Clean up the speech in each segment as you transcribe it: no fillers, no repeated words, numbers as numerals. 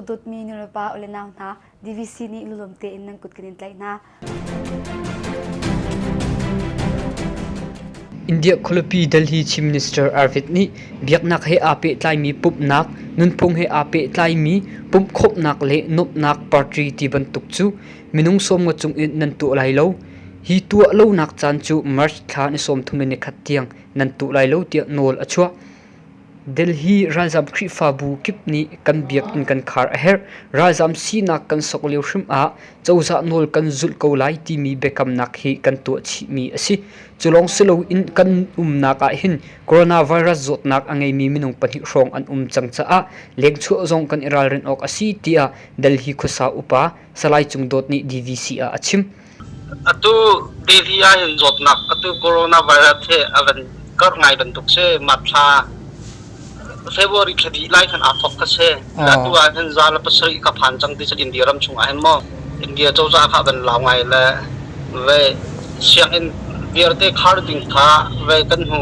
Dawtmi nulepa ule nau hna, DVC nih lulawm tein nan kut kan in tlaih hna. India khualipi Delhi Chief Minister Arvind nih biaknak he aa pehtlaimi pumhnak, nunphung he aa pehtlaimi pumhkhawmhnak le nuamhnak party ti bantuk cu minung 50 cung in nan tuah lai lo. Hi tuah lonak caan cu March thla ni 31 tiang nan tuah lai lo tiah nawl a chuah. Delhi ralzam Khrihfabu kip nih kan biakinn kan khar a herh. Ralzam sinak kan sok lio hrim ah cozah nawl kan zulh ko lai timi biakamnak hi kan tuah chihmi a si. Cu lawng si loin kan umnak ah hin coronavirus zawtnak a ngeimi minung pahnih hrawng an um cang caah lengchuah zong kan i ralrin awk a si tiah Delhi khuasa upa Salai Cung Dawt nih DVC ah a chim. Atu Delhi ah hin zawtnak atu coronavirus hi a van karh ngai bantuk si. March thla February thla dih lai khan aa thawk kha si. Atu ah hin 107 ka phan cang ti si India ram chung ah hin maw. India cozah kha van lau ngai le ve sianginn vialte khar ding kha ve kan hnu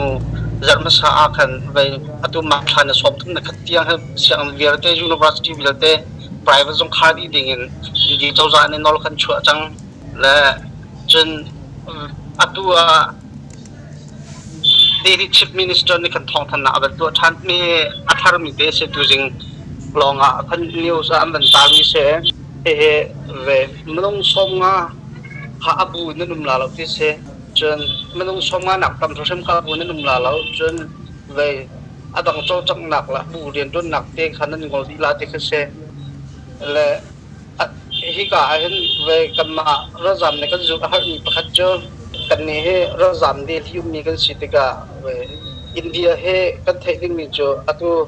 zarh hmasa ah khan ve atu March thla ni 31 tiang hin sianginn vialte university vialte private zong khar dih ding in India cozah nih nawl kan chuah cang le cun atu ah Delhi Chief Minister nih kan thawngthannak a van tuah ṭhan mi a tharmi te si tuzing lawng ah kan news ah an van tarmi si hihi ve minung 50 kha a bu nan um la lo ti si cun minung 50 nak tam hrim kha bu nan um la lo cun ve a dang cawlcanghnak le bu rianṭuannak te kha nan ngol dih la ti khi si. Le hika ah hin ve kanmah ralzam nih kan zulh a harmi pakhat cu kannih hi ralzam Delhi ummi kan si tikah ve India he kan theih dingmi cu atu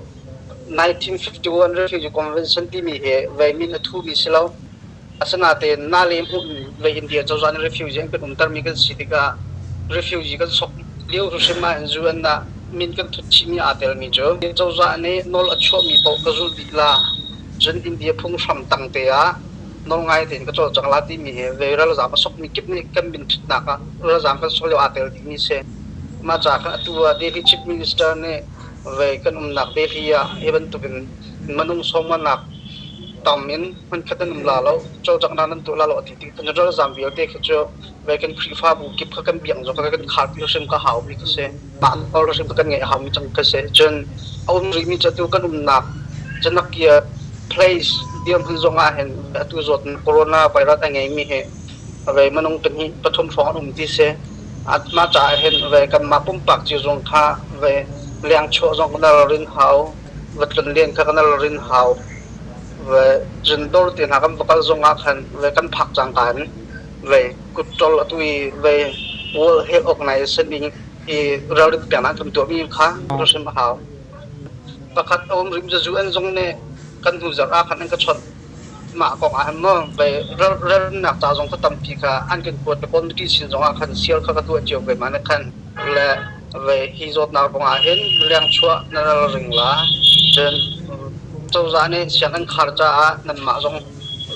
1951 Refugee Convention timi hi ve min a thumi si lo. Asinain nale hmuh in vei India cozah nih refugee an kan umtermi kan si tikah refugee kan sok lio hrim ah hin UN ah min kan thut chihmi aa telmi cu cozah nih nawl a chuahmi paoh ka zulh dih la cun India phunghram tang te ah nawl ngai tein ka cawlcang la timi hi vei ralzaam a sokmi kip nih kan min thutnak ah ralzaam kan sok lio aa tel dihmi si. Mah ca khan atu ah Delhi Chief Minister nih vei kan umnak Delhi ah hi bantukin minung sawmnganak tam in hmunkhat an um la lo cawlcanghnak nan tuah la lo ti ti kan ralzam vialte khi cu ve kan Khrihfabu kip kha kan biak zong kha kan khar pi hrim ka hau mi ka si mah nawl hrim kan ngeih hau mi cang ka si cun a um rih mi cu atu kan umnak Chanakya place dirhmun zong ah hin atu zawt corona virus a ngei mi hi ve minung pahnih pathum hrawng an um ti si mah caah hin ve kanmah pumpak cio zong kha ve leng chuah zong kan rin hau va tlun len kha kan rin hau ve cun dawr te hna kan va kal zong ah khan ve kan phak cangka in ve kutṭol atu i ve World Health Organization i i ralrin peknak kan tuahmi kha hrim a hau. Pakhat a um rim zazu an zong nih kan hnu zarh ah khan an ka chawnh mah kong ah hin maw ve ralrinnak ca zong kha tampi kha an kan kuat le committee sin zong ah khan sial kha ka tuah cio ve ma nih khan le ve hi zawtnak kong ah hin lengchuah na ralring la cun cozah nih sianginn khar caah nanmah zong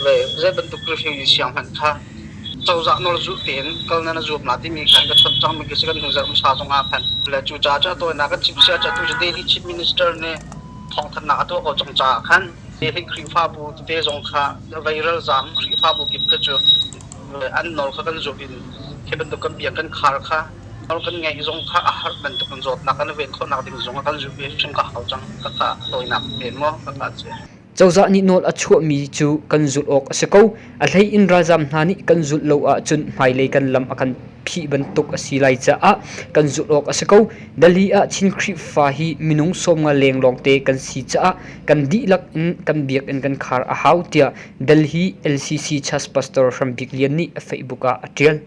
ve zei bantuk refugee siang hmanh kha cozah nawl zulh tein kal nan zuam la timi khan ka chawnh cangmi khi si kan hnu zarh hmasa zong ah khan le cu caah cu a tawinak kan chim sia cu atu cu Delhi Chief Minister nih thawngthanhnak a tuah ko cang caah khan Delhi Khrihfabu tete zong kha vei ralzaam Khrihfabu kip kha cu an nawl kha kan zulh in khi bantuk kan biak kan khar kha nawl kan ngeih zong kha a har bantuk in zawtnak kan ven khawhnak ding zong ah kan zulh i hrim ka hau cang ka ka tawinak men maw ka ka si. Cozah nih nawl a chuahmi cu kan zulh awk a si ko. A hlei in ralzaam hna nih kan zulh lo ahcun hmailei kan lam a kan phih bantuk a si lai caah kan zulh awk a si ko. Delhi ah Chin Khrihfa hi minung 50 leng lawngte kan si caah kan dihlak in kan biakinn kan khar a hau tiah Delhi LCC Church Pastor Hrambik Lian nih a Facebook ah a ṭial.